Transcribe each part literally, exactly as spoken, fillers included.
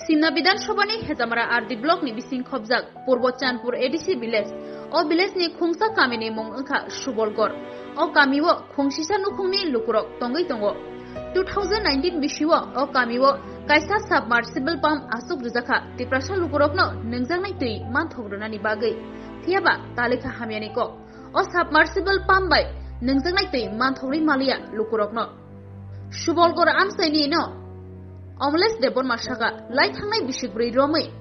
Simna Bidhan Sabha ni Hejamara R D block ni bising khobjak Purbo Chandpur A D C village. O village ni khungsa kami ni mung wngkha Subolgor. O kami o khungsisa nukhung ni lukurok tongwi tongo. Two thousand nineteen bisi o o kami o kaisa submersible pump aswk rwjakha Tiprasa lukurok no nwngjaknai twi manthok rwnani bagwi. Phiyaba talikha hamyani kok. O submersible pump bai nwngjaknai twi manthokwi maliya lukurokno. Subolgor amchaini no Omlesh Debbarma saka lai thangnai bisikbrwi romwi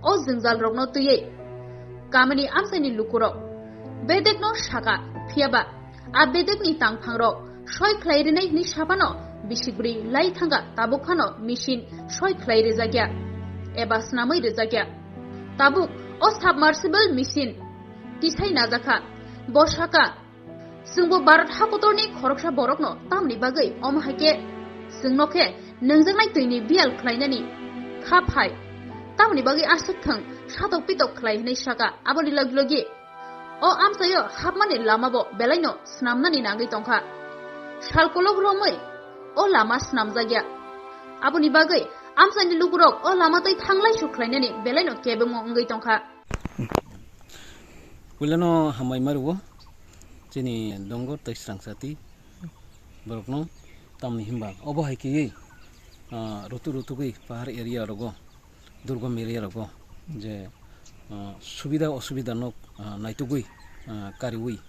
o jwngjalrokno twiwi kamini amchaini lukurok bedekno saka, phiyaba a bedekni tangphangrok soi khlai rwnai hwnwi saphano bisikbrwi lai thangkha, tabuk phano machine soi khlai rwjakya eba snamwi rwjakya. Tabuk o submersible machine tisai najakha. Bo saka, "Chwngbo Bharat hakotorni khoroksa borokno tamni bagwi omo hai khe chwngno khe nwngjaknai twini biyal khlainani kha phai, tamni bagwi aswk thwng satok pitok khlai," hwnwi saka. Aboni logi logi o amchaio hapmani lamabo belaino snamnani nangwi tongkha. Sal kolok romwi o lama snamjakya. Aboni bagwi amchaini lukurok o lama twi thanglai suk khlainani belaino kebengma wngwi tongkha. Puilano hambai ma rwo chini Dongor tei Srangsati borokno, tamni himba obo hai khe, ah, rutuk rutugwi pahar area rogo, durgom area rogo je, ah, subida osubida nok, ah, naitugwi, ah, kariwi,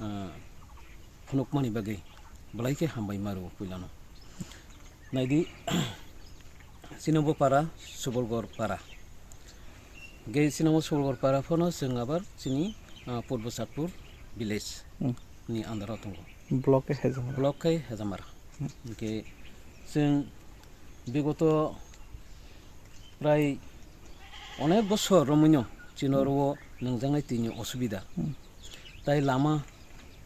ah, phunukmani bagwi belai khe hambai ma rwo puilano. Naidi, chini bo para, Subolgor para. Ge chini bo Subolgor para phano chwng abar chini, ah, Purbo Satpur village Hmm. ni under o tongo. Block khe Hejamara. Block khe Hejamara. Hmm. Hingke chwng bigoto prai onek bosor romwino chini Hmm. oro o nwngjaknai twi ni osubida. Hmm. Tai lama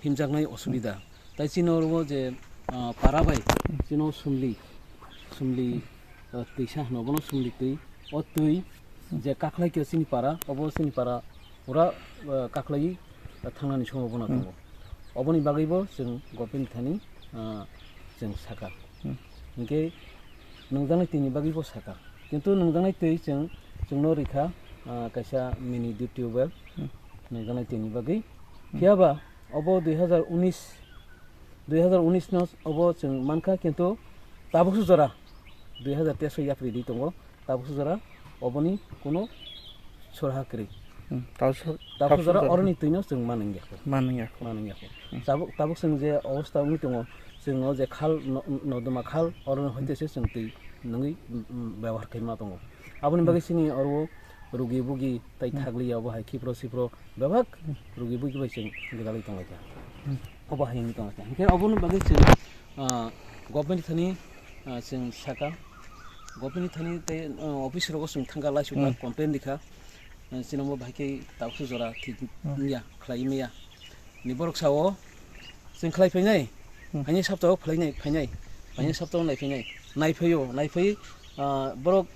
himjaknai osubida. Tai chini oro o je, ah, para bai chini o sumli, sumli, ah, twisa hwno, bono sumli twi. O twi je kakhlai khe chini para, obo chini para pura, ah, kakhlai, ah, thangnani somo bono Hmm. tongo. Oboni bagwi bo chwng government thani, ah, chwng saka. Hmm. Hinkhe nwngjaknai twi ni bagwi bo saka. Kintu nwngjaknai twi chwng, chwngno rikha, ah, kaisa mini deep tubewell Hmm. nwngjaknai twi ni bagwi. Hmm. Phiya ba obo dui hazar unis, dui hazar unis no obo chwng mankha, kintu tabukso jora dui hazar teis o yapri di tongo, tabukso jora oboni kuno sorha kwrwi. Hmm, tabukso, tabukso tabukso jora jora. Oroni twi no chwng manwng yakho. Manwng yakho. Manwng yakho. Hmm. Tabuk, tabuk chwng je obostha wngwi tongo, chwng o je khal no-, nodoma khal, oroni hoite se chwng twi nungwi, mm, mm, byabohar khaima tongo. Aboni Hmm. bagwi chini oro rugi bugi tai Hmm. thagli ya, obo hai khipro sipro bebak Hmm. rugi bugi bai chwng gwdalwi tonglaikha. Hmm. Obo hai wngwi tonglaikha. Hinkhe oboni bagwi chwng, ah, government thani, ah, chwng saka, government thani tei, ah, office rogo chwng thangkha, laisukha, Hmm. complain rikha, ah, chini omo bahai khe tabukso jora thik Hmm. wngya, khlai maya. Ni borok sao, chwng khlai phainai, Hmm. phainai saptao khlainai, phainai, phainai Hmm. saptao nai phainai, nai phaio, nai phai, ah, borok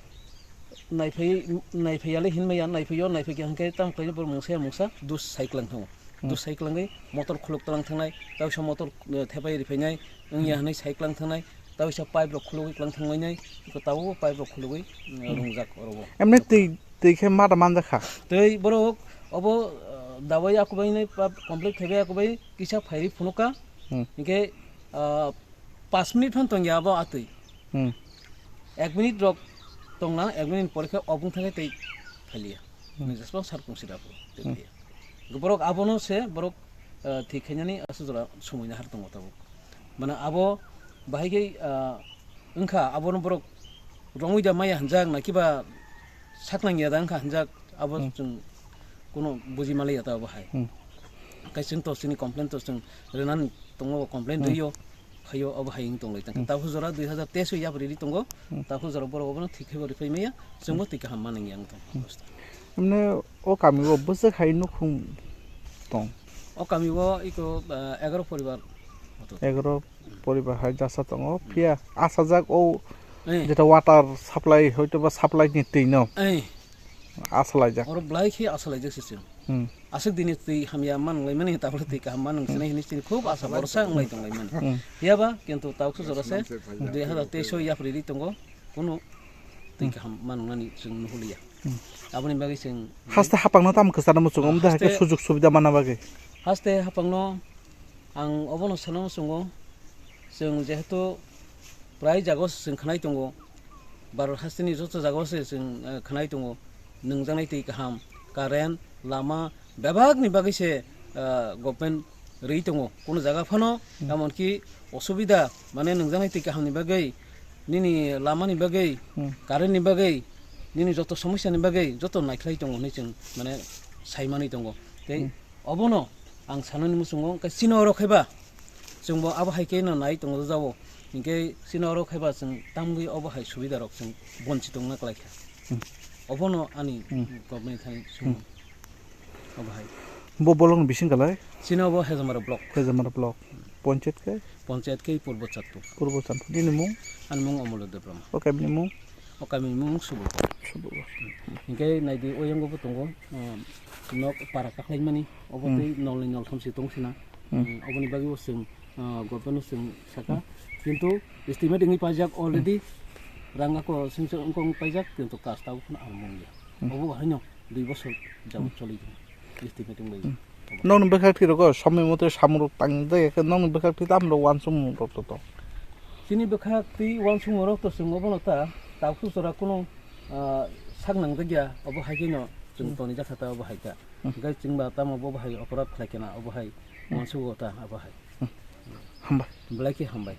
nai phai, nai phaiyale hinmaya, nai phaio, nai phaikhe hinkhe tamo khlainai borok mungsa ya mungsa, dus sai klang thango. Hmm. Dus sai klangwi motor khuluk tlang thangnai, tausa motor, eh, thepai ri phainai, wngya Hmm. hwnwi sai klang thangnai, tausa pipe rok khulugwi klang thanglainai, iko tabuk pipe rok khulugwi, eh, Hmm. rungjak oro o. Emne twi, twi khe mata manjakha. Tei borok obo, eh, dawai akubainai pa complete khaibai akubai kisa phairi phunukha. Hmm. Hinkhe, ah, pash minute phano tongya abo atwi. Hmm. Ek minute rok tongna, ek minute pore khe obwng thangkhe tei phailiya. Hmm. Nini jesbang sar kungsida phuru tei Hmm. phailiya. Borok abono se borok, ah, thik khainani aswk jora somoi nahar tongo tabuk. Mane abo bahai khe, ah, wngkha, abono borok romwi da maya hinjak, na kiba saknang ya da wngkha hinjak, abo Hmm. chwng kuno buji maliya ta abo hai. Hmm. Kaisa chwng to chini complain to chwng rwnani tongo, complain Hmm. rwio, phaio, abo hai wng tonglai tangkha. Hmm. Tabuk jora dui hazar teis o yapri ri tongo, Hmm. tabuk jora borok abono thik khe bo rwphai maya, chwngbo Hmm. twi kaham manang yang tong. Hmm. Mane o kami o bwswk hai nukhung tong? O kami o iko, ah, egaroh poribar. Egaroh poribar hai jasa tongo. Phiya asajak o Eh. jeta water supply, hoito ba supply ni twi no Eh. asalaijak. Oro belai khe asalaijak se chwng. Hmm. Aswk dini twi hamya manwnglaimani, tabuk twi kaham manwng sinai hinwi chini khub asa borsa wnglai tonglaimani. Hmm. Phiya ba kintu tabuk jora se dui hazar teis o yapri ri tongo. Kunu twi Hmm. kaham ma nungnani chwng nuhliya. Hmm. Aboni bagwi chwng Haste hapangno tamo kwchana muchungo, Ah, omo da haste haikhe sujug subida manna bagwi. Haste hapangno ang obono sana muchungo, chwng jehetu prai jago chwng khnai tongo, Bharat hasteni joto jagao se chwng, eh, khnai tongo, nungjaknai twi kaham, current, lama, bebakni bagwi se, eh, government rwi tongo. Kuno jaga phano Hmm. emonki osubida, mane nungjaknai twi kahamni bagwi, nini lamani bagwi, Hmm. currentni bagwi, nini joto somosyani bagwi joto naikhlai tongo hinwi chwng mane saimani tongo. Tei Hmm. obono ang sanani muchungo, hwnkhe chini oro khaiba chwngbo abo hai khe no nai tongo jabo, hinkhe chini oro khaiba chwng tamgwi obo hai subida rok chwng bonchi tongna kwlai kha. Hmm. Obono ani Hmm. government thani Hmm. sumung. Obo hai. Bo bolong ni bising kalai? Chini obo Hejamara block. Hejamara block. Panchayat khe? Panchayat khe Purbo Chattu. Purbo Chattu. Nini mung? Ani mung Omol Debbarma. O kami ni mung? O kami ni mung Subul. Subul. Hinkhe naidi o yango bo tongo, ah, nok para kaklaimani, obo Hmm. tei nolni noltham se tong sina. Hmm. Hmm, oboni bagwi bo chwng, ah, government no chwng saka. Hmm. Kintu estimate wngwi paijak already. Hmm. Rang ako singsa wngkong paijak, kintu kas tabuk phano ang mungya. Hmm. Obo haino dui bosor jabuk Hmm. choli tongo. Estimate wngwi. Hmm. Nokni bwkhak twi rogo somoi mote samung rok tang de khe nokni bwkhak twi tamo rok uansukmung rok to tong. Chini bwkhak twi uansukmung rok to chwng obono ta tabuk jora kuno, ah, sak nang jakya obo hai khe no chwng Hmm. toni jakha ta obo hai ta. Hmm. Hwnkhe chwng ba tamo bo bahai oporad khlai khe na, obo hai Hmm. uansugo ta, abo hai. Hmm. Hambai. Belai khe hambai.